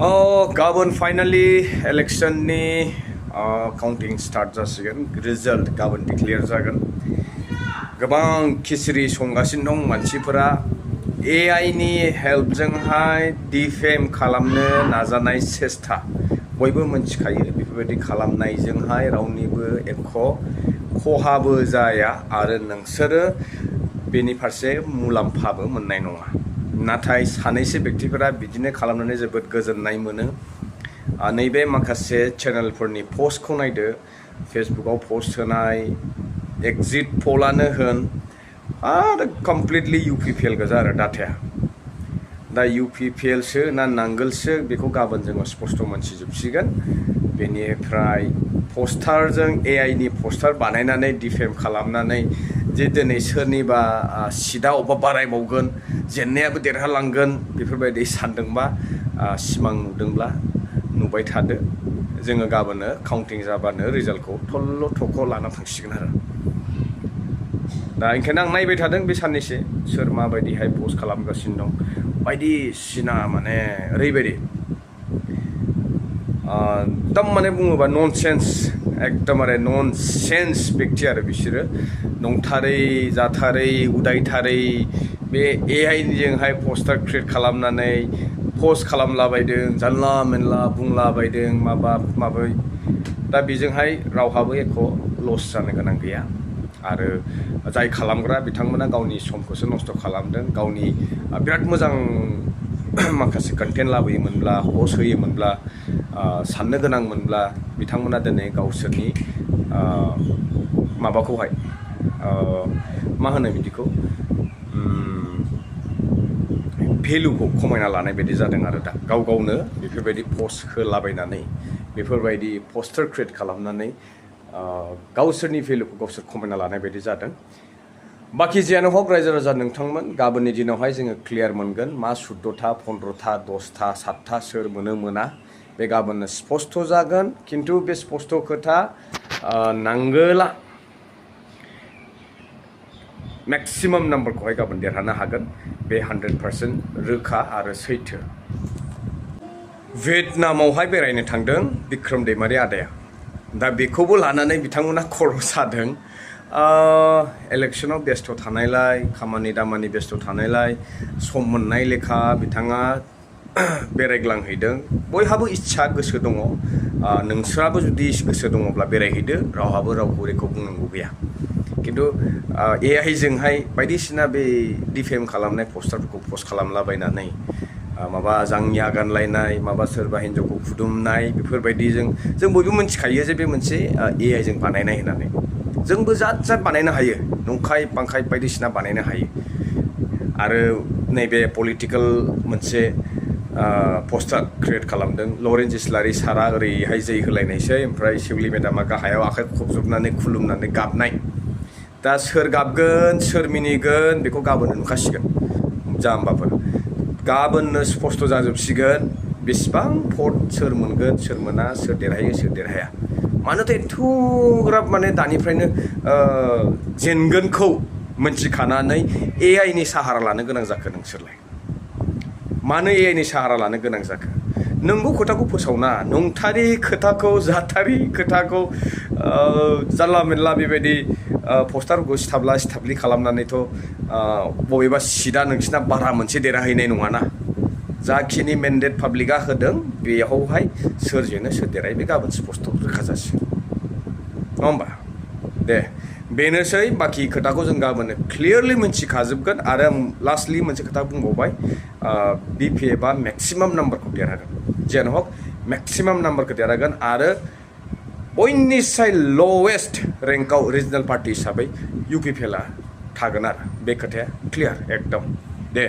गाबोन finally इलेक्शननि counting start जासिगोन result गाबोन डिक्लेयार जागोन गोबां खिचड़ी संगासिनो दं मानसिफोरा AI नि हेल्पजोंहाय डिफेम खालामनो नाजानाय सेस्था बयबो मोनथिखायो बेफोरबायदि खालामनायजोंहाय रावनिबो एख' खहाबो जाया आरो नोंसोरो बेनि फारसे मुलाम्फाबो मोननाय नङा नाथाय सानैसो व्यक्तिफोरा बिदिनो खालामनानै जोबोद गोजोननाय मोनो नैबे माखासे चेनेलफोरनि पस्टखौ नायदो फेसबुकआव पस्ट होनाय एक्जिट पलानो होन आरो कमप्लिटलि UPPL गोजा आरो डाटाया दा UPPL सो ना नांगोलसो बेखौ गाबोन जोङो स्पष्ट मोनथिजोबसिगोन बेनिफ्राय पस्टारजों AI नि पस्टार बानायनानै डिफेम खालामनानै जे दिनै सोरनिबा सिदा अबेबा बारायबावगोन जेननायाबो देरहालांगोन बेफोरबायदि सानदोंबा सिमां नुदोंब्ला नुबाय थादो जोङो गाबोनो काउंटिं जाबानो रिजाल्टखौ थल्ल' थख' लाना थांसिगोन आरो दा ओंखायनो आं नायबाय थादों बे साननैसो सोर माबायदिहाय पस्ट खालामगासिनो दं बायदिसिना माने ओरैबायदि एकदम माने बुङोबा ननसेन्स एकदमबारे ननसेन्स व्यक्ति आरो बिसोरो नंथारै जाथारै उदायथारै बे AI जोंहाय पस्टार क्रिएट खालामनानै पस्ट खालामलाबायदों जानला मेनला बुंलाबायदों माबै दा बेजोंहाय रावहाबो एख' लस जानो गोनां गैया आरो जाय खालामग्रा बिथांमोना गावनि समखौसो नस्थ' खालामदों गावनि बिराद मोजां माखासे कन्टेन्ट लाबोयोमोनब्ला पस्ट होयोमोनब्ला साननो गोनांमोनब्ला बिथांमोना दिनै गावसोरनि माबाखौहाय मा होनो बिदिखौ भेलुखौ खमायना लानाय बायदि जादों आरो दा गाव गावनो बेफोरबायदि पस्ट होलाबायनानै बेफोरबायदि पस्टार क्रिएट खालामनानै गावसोरनि भेलुखौ गावसोर खमायना लानाय बायदि जादों बाखि जियानो हक रायजो राजा नोंथांमोन गाबोननि दिनावहाय जोङो क्लियार मोनगोन मा 14था 15था 10था 7था सोर मोना बे गाबोननो स्पष्ट जागोन खिन्थु बे स्पष्ट खोथा नांगोला मेक्सिमाम नाम्बारखौहाय गाबोन देरहानो हागोन बे 100% रोखा आरो सैथो भियेटनामावहाय बेरायनो थांदों बिक्रम दैमारि आदाया दा बेखौबो लानानै बिथांमोना खर' सादों इलेक्शनाव बेस्थ' थानायलाय खामानि दामानि बेस्थ' थानायलाय सम मोननाय लेखा बिथाङा बेरायग्लांहैदों बयहाबो इच्छा गोसो दङ नोंस्राबो जुदि गोसो दङब्ला बेरायहैदो रावहाबो रावखौ रेखौ बुंनांगौ गैया खिन्थु AI जोंहाय बायदिसिना बे डिफेम खालामनाय पस्टारफोरखौ पस्ट खालामलाबायनानै माबा जांगिया गानलायनाय माबा सोरबा हिन्जावखौ खुदुमनाय बेफोरबायदिजों जों बयबो मिथिखायो जे बे मोनसे AI जों बानायनाय होननानै जोंबो जात बानायनो हायो नंखाय बांखाय बायदिसिना बानायनो हायो आरो नैबे पलिटिकेल मोनसे पस्टार क्रिएट खालामदों लरेन्स इस्लारि सारा ओरैहाय जै होलायनायसै ओमफ्राय शिवली मेदामा गाहायाव आखाइ खबजोबनानै खुलुमनानै गाबनाय दा सोर गाबगोन सोर मिनिगोन बेखौ गाबोननो नुखासिगोन जाम्बाफोर गाबोननो स्पष्ट जाजोबसिगोन बेसेबां भट सोर मोनगोन सोर मोना सोर देरहायो सोर देरहाया मानोथो एथ'ग्राब माने दानिफ्रायनो जेनगोनखौ मोनथिखानानै AI नि साहारा लानो गोनां जाखो नोंसोरलाय मानो AI नि साहारा लानो गोनां जाखो नंगौ खोथाखौ फोसावना नंथारि खोथाखौ जाथारि खोथाखौ जानला मेनला बेबायदि पस्टारखौ सिथाबलि खालामनानैथ' बबेबा सिदा नोंसिना बारा मोनसे देरहाहैनाय नङाना जाखिनि मेन्डेट पाब्लिकआ होदों बेयावहाय सोर जेनो सोर देरहायो बे गाबोन स्पष्ट रोखा जासिगोन नङा होमबा दे बेनोसै बाखि खोथाखौ जों गाबोन क्लियारलि मोनथिखाजोबगोन आरो लास्टलि मोनसे खोथा बुंबावबाय BPFआ मेक्सिमाम नाम्बारखौ देरहागोन जियानो हक मेक्सिमाम नाम्बारखौ देरहागोन आरो बयनिसाय लवेस्ट रेंकआव रिजनेल पार्टि हिसाबै UPPLआ थागोन आरो बे खोथाया क्लियार एकदम दे